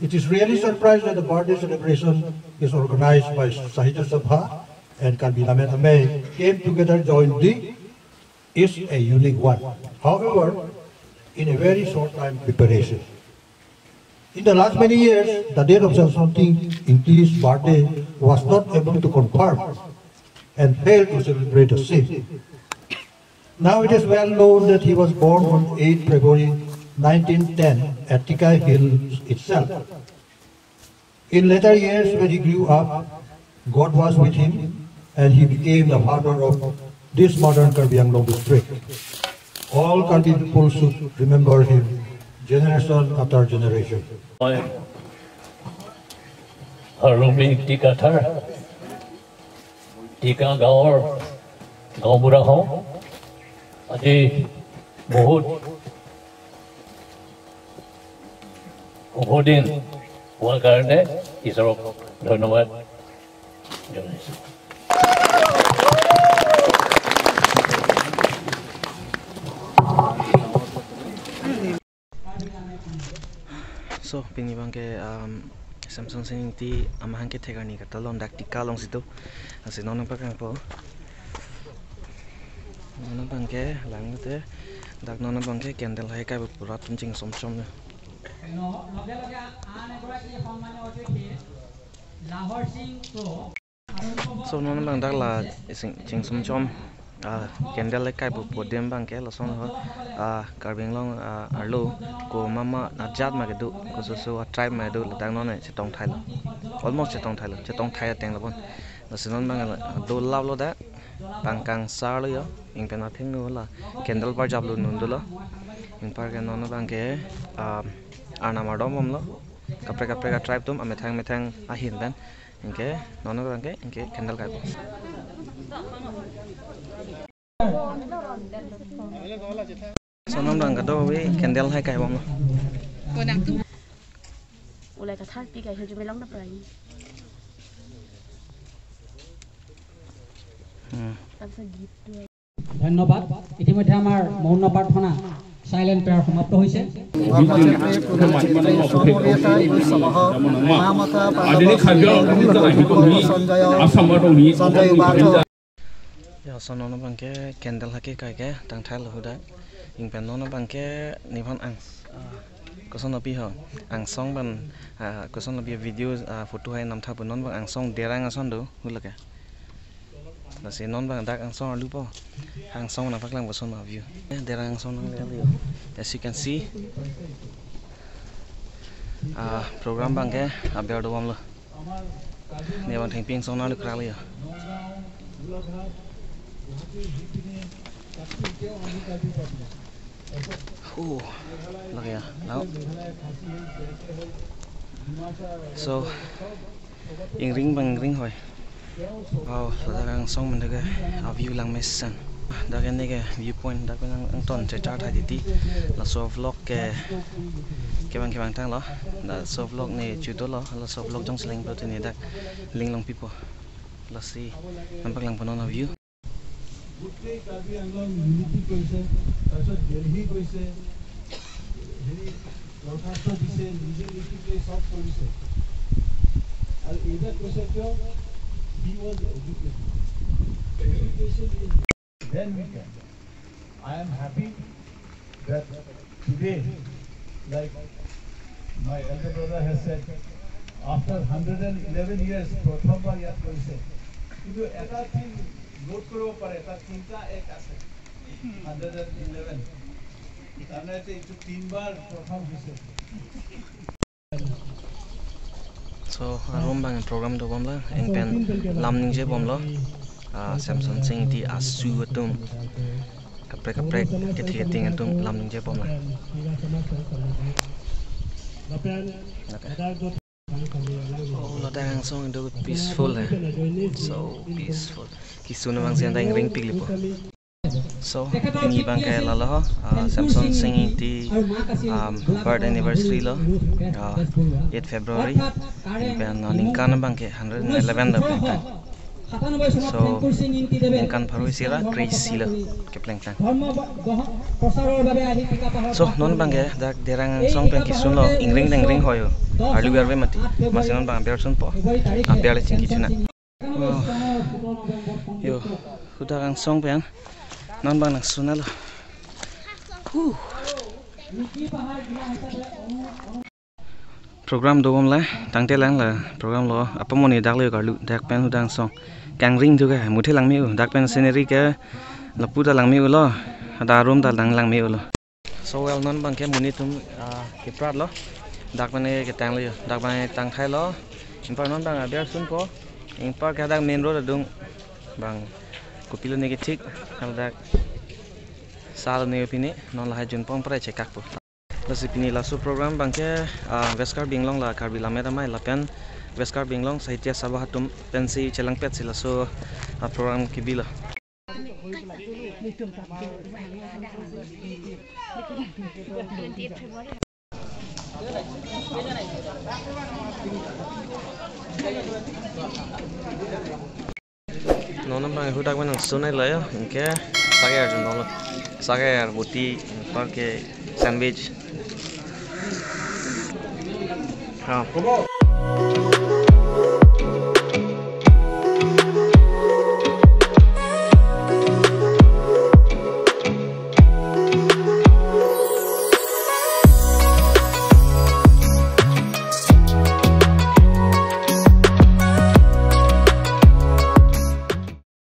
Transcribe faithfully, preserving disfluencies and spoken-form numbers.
It is really surprised that the birthday celebration is organized by Sahitya Sabha and Karbi Lammet Amei came together jointly is a unique one. However, in a very short time preparation. In the last many years, the date of Semsonsing Ingti's birthday was not able to confirm and failed to celebrate the same. Now it is well known that he was born on eighth February nineteen ten at Tikai Hills itself. In later years, when he grew up, God was with him and he became the father of this modern Karbi Anglong district. All Karbi people should remember him generation after generation. মই হৰলুমবি টি কাথাৰ টিকা গাঁৱৰ গাঁওবুঢ়া হওঁ। আজি বহুত শুভ দিন হোৱাৰ কাৰণে ঈশ্বৰক ধন্যবাদ জনাইছোঁ। So, pini abangke, um, Semsonsing Ingti amahang kethek arni katalon dak tika alongsi do. Lasi non abangke po. Non abangke lang te. Dak non abangke candle hai kai pura atum chingsom chom ne. So, non abang dak la ching, chingsom chom, ah, candle le kai pu podium abangke lason ho, ah, Karbi Anglong, ah, arlo ko mama ajat ma kedo, ko so so a tribe ma kedo, ladak non chetong thailo. Almost chetong thailo, chetong thai ateng labon. Lasi non abang la do lap lo dak, pangkang sar lo yo, ingpen atheng lo la, candle parjap lo nun dolo. Ingpar ke non abangke, ah, arnam ardom bomlo, kaprek kaprek a tribe atum, amethang methang ahin pen. Anke, non abangke, anke candle kai bom. So non abang kado we candle hai kai bomlo. Ulai kathar pi kai hirjume long na prai. Hmm. Tamsa git tu. ধন্যবাদ। ইতিমধ্যে আমাৰ মৌন প্ৰাৰ্থনা, silent prayer সমাপ্ত হৈছে। Ya, so non abangke candle hake kai ke tang thailo huda. Ingpen non abangke nephan ang, ah, koson api ho. Angsong abang, ah, koson api video, ah, photo hai nam tha pu non abang angsong derang ason do, hu lake. Lasi non abang dak angsong arlo po. Angsong nangpaklang koson ma view. Eh, derang angsong nangle arlo. As you can see, ah, program abangke aber dobomlo. Ne abang thengpi angsong nanglu krak lo ya. Oh, lake ya. Now. So, ingring abang ingring hoi. Wow, ladak angsong mendega, ah, view lang mesen. Dak ke ne ke viewpoint dak ke nang angton checha tha titi. Laso vlog ke kevang kevang tanglo. Laso vlog ne chudo lo. Laso vlog jongsi leng po te ne dak link long pipo. Lasi nangpaklang po non a view. গোটেই কাৰ্বি আংলং ইউনিটি কৰিছে, তাৰপিছত দেলহি গৈছে, হেৰি দৰখাস্ত দিছে, নিজে লিখি পেলাই চব কৰিছে। আৰু এইবাৰ কৈছে কিয়? He was educated. Education is, then we can. I am happy that today, like my elder brother has said, after hundred and eleven years, প্ৰথমবাৰ ইয়াত কৰিছে। কিন্তু এটা থিং নোট কৰিব পাৰে, তাত তিনিটা এক আছে। Hundred and eleven. তাৰমানে এইটো তিনিবাৰ প্ৰথম হৈছে। So, arum abang program dobomlo, ingpen lam ningjebomlo. Ah, Semsonsing Ingti asu atum, kaprek kaprek kethe kethe atum lam ningjebomlo. Okay. Oh, ladak angsong do peaceful hai. So peaceful. Kisun abang siang ta ingring piklipo. So, pini abangke lalo ho, ah, Semsonsing Ingti, um, birth anniversary lo, ah, eight February, ingpen, ah, ningkan abangke hundred and eleven lo abangke. So, ningkan pharo isi ra kre-isi lo kepleng tang. So, non abangke dak Derang angsong pen kesunlo, ingring dengring hoi ho. Arlu arve mati. Amatsi non abang aber sunpo. Aber le chingki chuna. Oh. Yo, hadak angsong pen non abang nangsun-elo. Huh. Program dobom la, tangte lang la program lo, apamoni dak le karlu, dak pen hadak angsong. Kangring thu ke, muthe langme-o, dak pen scenery ke, lapu ta langme-o lo, ada room ta lang langme-o lo. So well, non abangke monit atum, ah, kepratlo, dak pen ketanglo yo, dak pen tangthailo, anpar non abang aber sunpo, anpar ke dak main road adung, bang, kopilo ne kethik, hal dak, sal ne pini, non lahai junpong prai chekakpo. Lasi pini laso program abangke, ah, West Karbi Anglong la Karbi Lammet Amei lapen West Karbi Anglong Sahitya Sabha atum pensi chelangpetsi laso, ah, program kebilo. Non abang hadak pen nangsun-elo yo, anke sager jun dolo. Sager, roti, anpar ke sandwich. Ha.